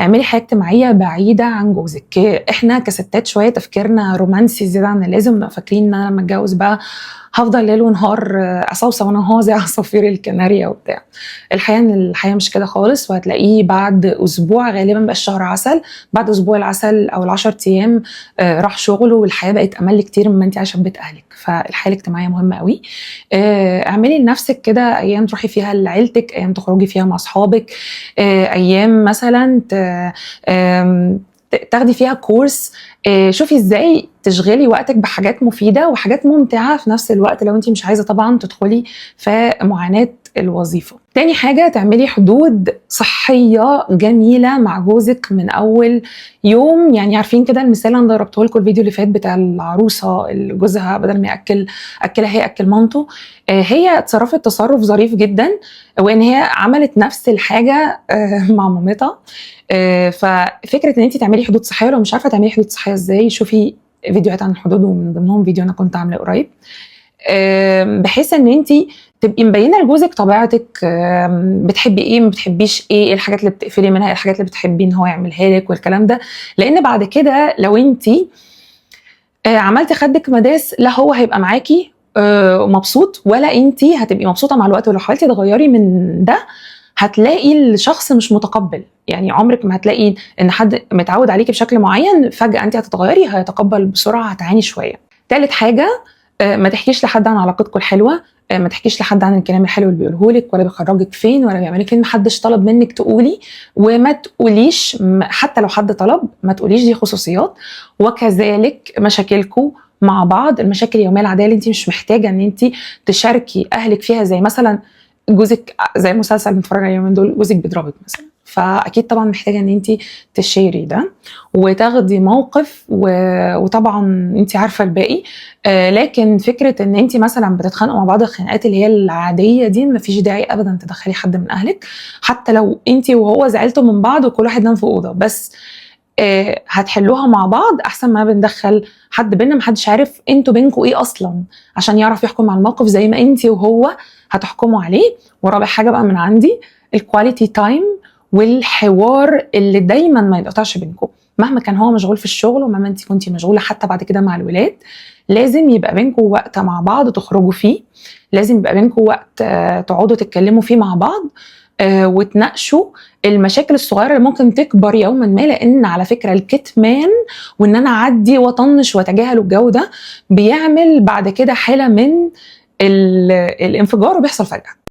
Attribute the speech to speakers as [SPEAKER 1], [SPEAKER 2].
[SPEAKER 1] اعملي حياة اجتماعية بعيدة عن جوزك. احنا كستات شوية تفكيرنا رومانسي زيادة عن اللازم، بنبقى فاكرين ان انا لما اتجوز بقى هفضل ليل ونهار اصوصو وانا هو زي عصافير الكناريا وبتاع. الحقيقة ان الحياة مش كده خالص، وهتلاقيه بعد اسبوع غالبا بقى الشهر عسل، بعد اسبوع العسل او ال10 ايام راح شغله، والحياة بقت امل كتير مما انت عايشه في بيت اهلك. فالحياة الاجتماعية مهمة قوي. اعملي لنفسك كده ايام تروحي فيها لعيلتك، ايام تخرجي فيها مع اصحابك، ايام مثلا تاخدي فيها course. شوفي ازاي تشغلي وقتك بحاجات مفيدة وحاجات ممتعة في نفس الوقت، لو انت مش عايزه طبعا تدخلي في معاناة الوظيفة. تاني حاجة، تعملي حدود صحية جميلة مع جوزك من اول يوم. يعني عارفين كده المثال اللي انا ضربته لكم الفيديو اللي فات بتاع العروسة اللي جوزها بدل ما ياكل اكلها هي اكل مامته، هي اتصرفت تصرف ظريف جدا، وان هي عملت نفس الحاجة مع مامتها. ففكره ان انت تعملي حدود صحيه، لو مش عارفه تعملي حدود صحية ازاي، شوفي فيديوهات عن الحدود، ومن ضمنهم فيديو انا كنت عاملاه قريب، بحيث ان انت تبقي مبينة لجوزك طبيعتك، بتحبي ايه، ما بتحبيش ايه، ايه الحاجات اللي بتقفلي منها، ايه الحاجات اللي بتحبي ان هو يعملها لك والكلام ده. لان بعد كده لو انت عملتي خدك مداس، لا هو هيبقى معاكي مبسوط ولا انت هتبقي مبسوطة مع الوقت. ولو حاولتي تغيري من ده هتلاقي الشخص مش متقبل. يعني عمرك ما هتلاقي ان حد متعود عليكي بشكل معين فجاة انت هتتغيري هيتقبل بسرعه، هتعاني شوية. تالت حاجه، ما تحكيش لحد عن علاقتكم الحلوة، ما تحكيش لحد عن الكلام الحلو اللي بيقوله لك، ولا بيخرجك فين، ولا بيعملك فين. محدش طلب منك تقولي، وما تقوليش حتى لو حد طلب ما تقوليش، دي خصوصيات. وكذلك مشاكلكم مع بعض، المشاكل اليومية العادية اللي انت مش محتاجه ان انت تشاركي اهلك فيها، زي مثلا جوزك، زي مسلسل بنتفرج عليه اليومين دول، جوزك بيضربك مثلا، فاكيد طبعا محتاجه ان انت تشيري ده وتاخدي موقف وطبعا انت عارفه الباقي. لكن فكرة ان انت مثلا بتتخانقوا مع بعض الخناقات اللي هي العادية دي، مفيش داعي ابدا تدخلي حد من اهلك، حتى لو انت وهو زعلتوا من بعض وكل واحد نام في اوضة، بس هتحلوها مع بعض احسن ما بندخل حد بينا محدش عارف انتوا بينكوا ايه اصلا عشان يعرف يحكم على الموقف زي ما انت وهو هتحكموا عليه. ورابع حاجة بقى من عندي، ال quality time والحوار اللي دايما ما يتقطعش بينكم، مهما كان هو مشغول في الشغل ومهما انت كنتي مشغولة حتى بعد كده مع الولاد، لازم يبقى بينكم وقت مع بعض تخرجوا فيه، لازم يبقى بينكم وقت تقعدوا تتكلموا فيه مع بعض وتناقشوا المشاكل الصغيرة اللي ممكن تكبر يوما ما. لان على فكرة الكتمان وان انا اعدي واطنش واتجاهل الجو ده بيعمل بعد كده حاله من الانفجار وبيحصل فجاة.